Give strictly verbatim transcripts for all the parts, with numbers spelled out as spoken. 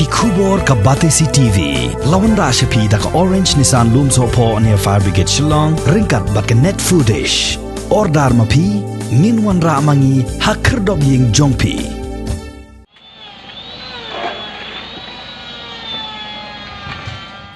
Khubor ka Batesi T V la wanrah sha phi da ka Orange Nissan Lumsohphoh near Fire Brigade Shillong, ryngkat bad ka Net Foodish. Order ma phi, ngin wanrah ma ngi ha khyrdop ïing jong phi.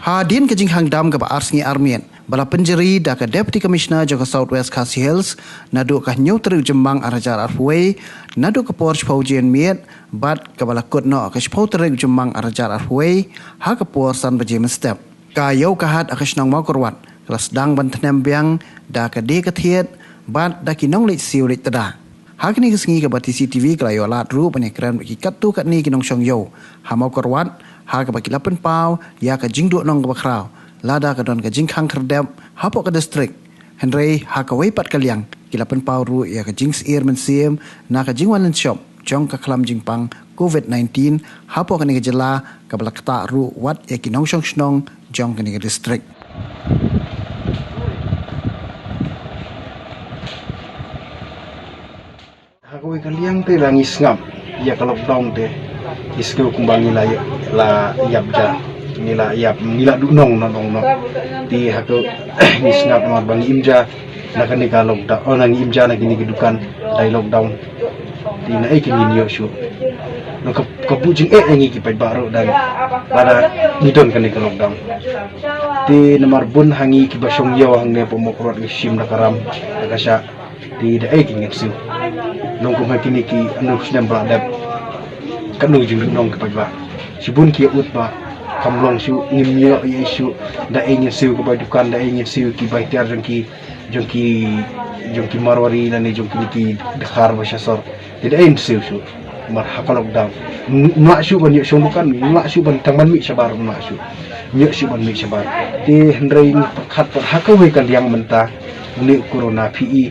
Hadien ka jinghang dam kaba ar sngi ar miet ba la pynjari da ka Deputy Commissioner jong ka South West Khasi Hills, naduh ka hynñiew tarik u Jymmang ar hajar arphew wei, naduh ka por shiphew baje miet, bad kaba la kut noh ka shiphew tarik u Jymmang ar hajar arphew wei, ha ka por san baje mynstep. Ka Ïew ka Hat ha ka shnong Mawkyrwat ka la sdang ban thnem biang da ka dieh ka thied bad da ki nongleit siew leit tda. Ha kane ka sngi ka Batesi T V ka la ïoh lad ruh ban ïakren bad ki katto katne ki nongshong ïew ha Mawkyrwat, ha kaba ki la pynpaw ïa ka jingduhnong kaba khraw lada ka don ka jingkhang khyrdep hapoh ka district. Hynrei ha kawei pat ka liang ki la pynpaw ruh ïa ka jingsyier mynsiem na ka jingwan lynshop jong ka khlam jingpang COVID nineteen hapoh kane ka jylla, kaba la ktah ruh wat ïa ki nongshong shnong jong kane ka district. Ha kawei ka liang te la ngi sngap ïa ka lockdown te, ngi sngap kumba ngi la ïa-, la ïap ja, ngi la ïap, ngi la duhnong na nong nong. Te ha ka ngi sngap namar ba ngi im ja na kane ka lockdown, oh, na ngi im ja na kine ki dukan dei lockdown. Te na ei ki ngin ïoh shuh. Na ka, ka buh jingeh ïa ngi ki paidbah ruh da lada ngi don kane ka lockdown. Te namar bun ha ngi kiba shong ïew hangne hapoh Mawkyrwat ngi shim da ka ram da ka shah. Te da ei ki ngin siew. Nongkum ha kine ki hynñiew snem ba la dep, katno ki jingduhnong ki paidbah. Shibun ki ïa ud ba kam long shuh, ngim ïoh ïa shuh. Da ei ngin siew ka bai dukan, da ei ngin siew ki bai tiar jong ki, jong ki, jong ki Marwari lane jong kine ki dkhar ba sha sor. Te da ei ngin siew shuh. Namar ha ka lockdown, ym lah shuh ban ïoh shong dukan, ym lah shuh ban tang ban mih shabar, ym lah shuh. Ym ïoh shuh ban mih shabar. Te hynrei ngi pyrkhat pat ha kawei ka liang mynta une u corona phi i,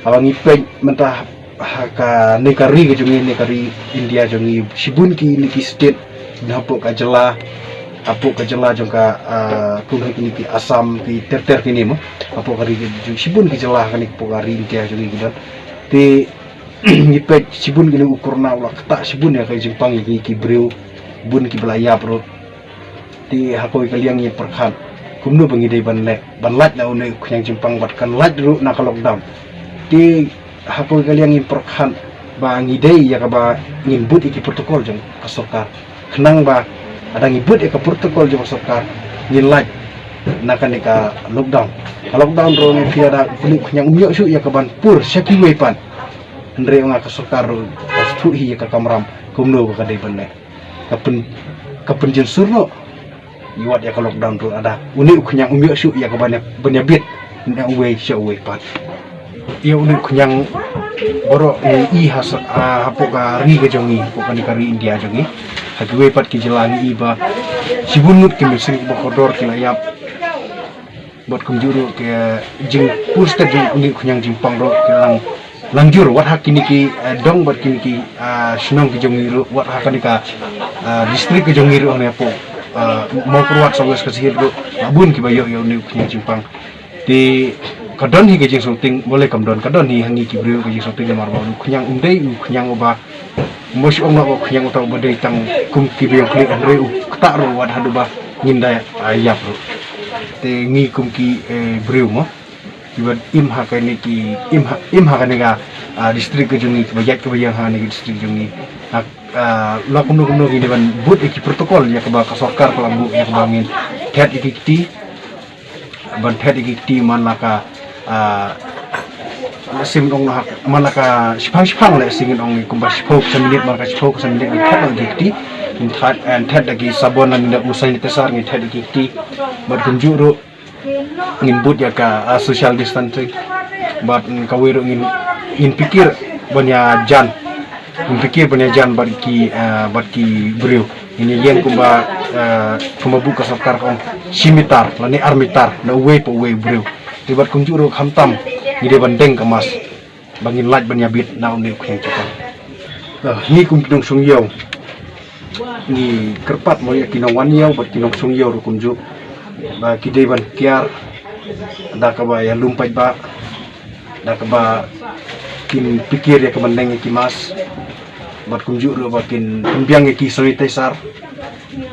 haba ngi peit mynta ha kane ka ri ka jong ngi, ne ka ri India jong ngi, shibun kine ki state, na hapoh ka jylla, hapoh ka jylla jong ka, ah, kum ha kine ki Assam, ki ter ter kine mo, hapoh ka ri ka jong, shibun ki jylla ha kane hapoh ka ri India jong ngi ki don. Te ngi peit shibun kine u corona u la ktah shibun ïa ka jingpang ïa ki, ki briew, bun kiba la ïap ruh. Te ha kawei ka liang ngi pyrkhat kumno ba ngi dei ban leh, ban lait na une u khñiang jingpang bad kan lait ruh na ka lockdown. Te ha kawei ka liang ngi pyrkhat ba ngi dei ïa kaba ngin bud ïa ki protocol jong ka sorkar. Khnang ba lada ngi bud ïa ka protocol jong ka sorkar, ngin lait na kane ka lockdown. Ka lockdown ruh ngi phi da une u khñiang um ïoh shuh ïa kaban pur sha kiwei pat. Hynrei nga ka sorkar ruh ka shu hi ïa ka kamram kumno ba ka dei ban leh. Ka pyn, ka pynjynsur noh. Ïa wat ïa ka lockdown ruh lada une u khñiang um ïoh shuh ïa kaban ïa, ban ïa bit na uwei sha uwei pat. Ïa une u khñiang baroh ngi i ha sa, ah, hapoh ka ri ka jong ngi, hapoh kane ka ri India jong ngi. Ha kiwei pat ki jylla ngi i ba shibun ngut ki mynsiem kiba kordor ki la ïap. Bad kumjuh ruh ka jingpur stet jong une u khñiang jingpang ruh ka lang, lang jur wat ha kine ki, eh, dong bad kine ki, ah, shnong ki jong ngi ruh, wat ha kane ka, ah, district ki jong ngi ruh, hangne hapoh, ah, Mawkyrwat, South West Khasi Hills ruh la bun kiba ïoh ïa une u khñiang jingpang. Te ka don hi ka jingsngewthuh, balei kam don, ka don hi ha ngi ki briew ka jingsngewthuh namar ba une u khñiang um dei u khñiang uba Mo shu ong noh ba u khñiang uta uba dei tang kum ki biang khlieh, hynrei u ktah ruh wat haduh ba ngin da, ah, ïap ruh. Te ngi kum ki, eh, briew mo, kiba im ha kane ki, im ha, im ha kane ka, ah, district ka jong ngi, kiba ïaid kiba ïeng ha kane ka district jong ngi. Ha, ah, la kumno kumno ngi dei ban bud ïa ki protocol ïa kaba ka sorkar ka la buh ïa kaba ngin thet ïa ki kti. Ban thet ïa ki kti man la ka, ah, sngewbha ong noh, man la ka shipang shipang leh, sngewbha ong kumba shiphew ka minit, man la ka shiphew ka minit ngin thet noh ïa ki kti. Ngin thet, eh, thet da ki sabon lane da u sanitizer ngin thet ïa ki kti. Bad kumjuh ruh ngin bud ïa ka, ah, social distancing. Bad, mm, kawei ruh ngin, ngin pyrkhat ban ïajan. Ngin pyrkhat ban ïajan bad ki, ah, bad ki briew. Ngin ïa ïeng kumba, ah, kumba buh ka sorkar ka ong shi mitar lane ar mitar na uwei pa uwei u briew. Te bad kumjuh ruh khamtam ngi dei ban deng ka mask ba ngin lait ban ïabit na une u khñiang jingpang. Ah, ngi kum ki nongshong ïew ngi kyrpad mo ïa ki nongwan ïew bad ki nongshong ïew ruh kumjuh ba ki dei ban kiar da kaba ïalum paidbah, da kaba kin pyrkhat ïa ka ban deng ïa ki mask, bad kumjuh ruh ba kin pynbiang ïa ki sanitizer.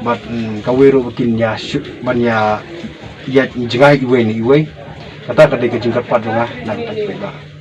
Bad mm, kawei ruh ba kin ïa shu ban ïa ïa jngai iwei na iwei. Kata ka dei ka jingkyrpad jong nga na kata ka paidbah.